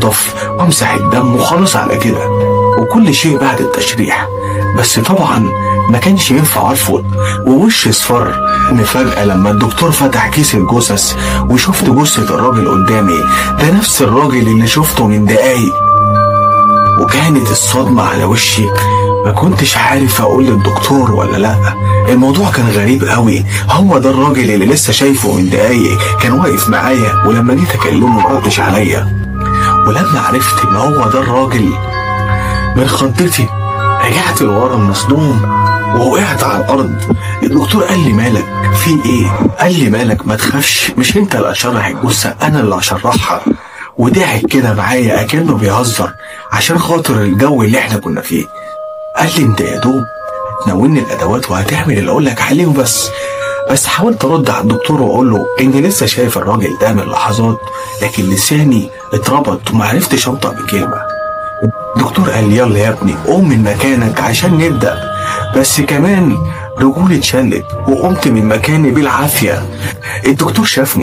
انضف وامسح الدم وخلاص على كده، وكل شيء بعد التشريح. بس طبعا ما كانش ينفع ارفض، ووشي اصفر. مفاجأة لما الدكتور فتح كيس الجثث وشفت جثة الراجل قدامي، ده نفس الراجل اللي شفته من دقايق. وكانت الصدمة على وشي، ما كنتش عارف اقول للدكتور ولا لا. الموضوع كان غريب قوي، هو ده الراجل اللي لسه شايفه من دقايق كان واقف معايا، ولما جيت اكلمه ما ردش عليا. ولما عرفت ان هو ده الراجل، من خضتي رجعت لورا مصدوم ووقعت على الارض. الدكتور قال لي مالك، في ايه؟ قال لي مالك، ما تخافش، مش انت اللي هتشرح الجثة، انا اللي هشرحها. وضحك كده معايا اكنه بيهزر عشان خاطر الجو اللي احنا كنا فيه. قال لي انت يا دوب هتناولني الادوات وهتعمل اللي اقول لك عليه وبس. بس حاولت ارد على الدكتور واقول له اني لسه شايف الراجل ده من لحظات، لكن لساني اتربط ومعرفتش انطق بكلمه. الدكتور قال لي يلا يا ابني قوم من مكانك عشان نبدا. بس كمان رجولي اتشلت وقمت من مكاني بالعافية. الدكتور شافني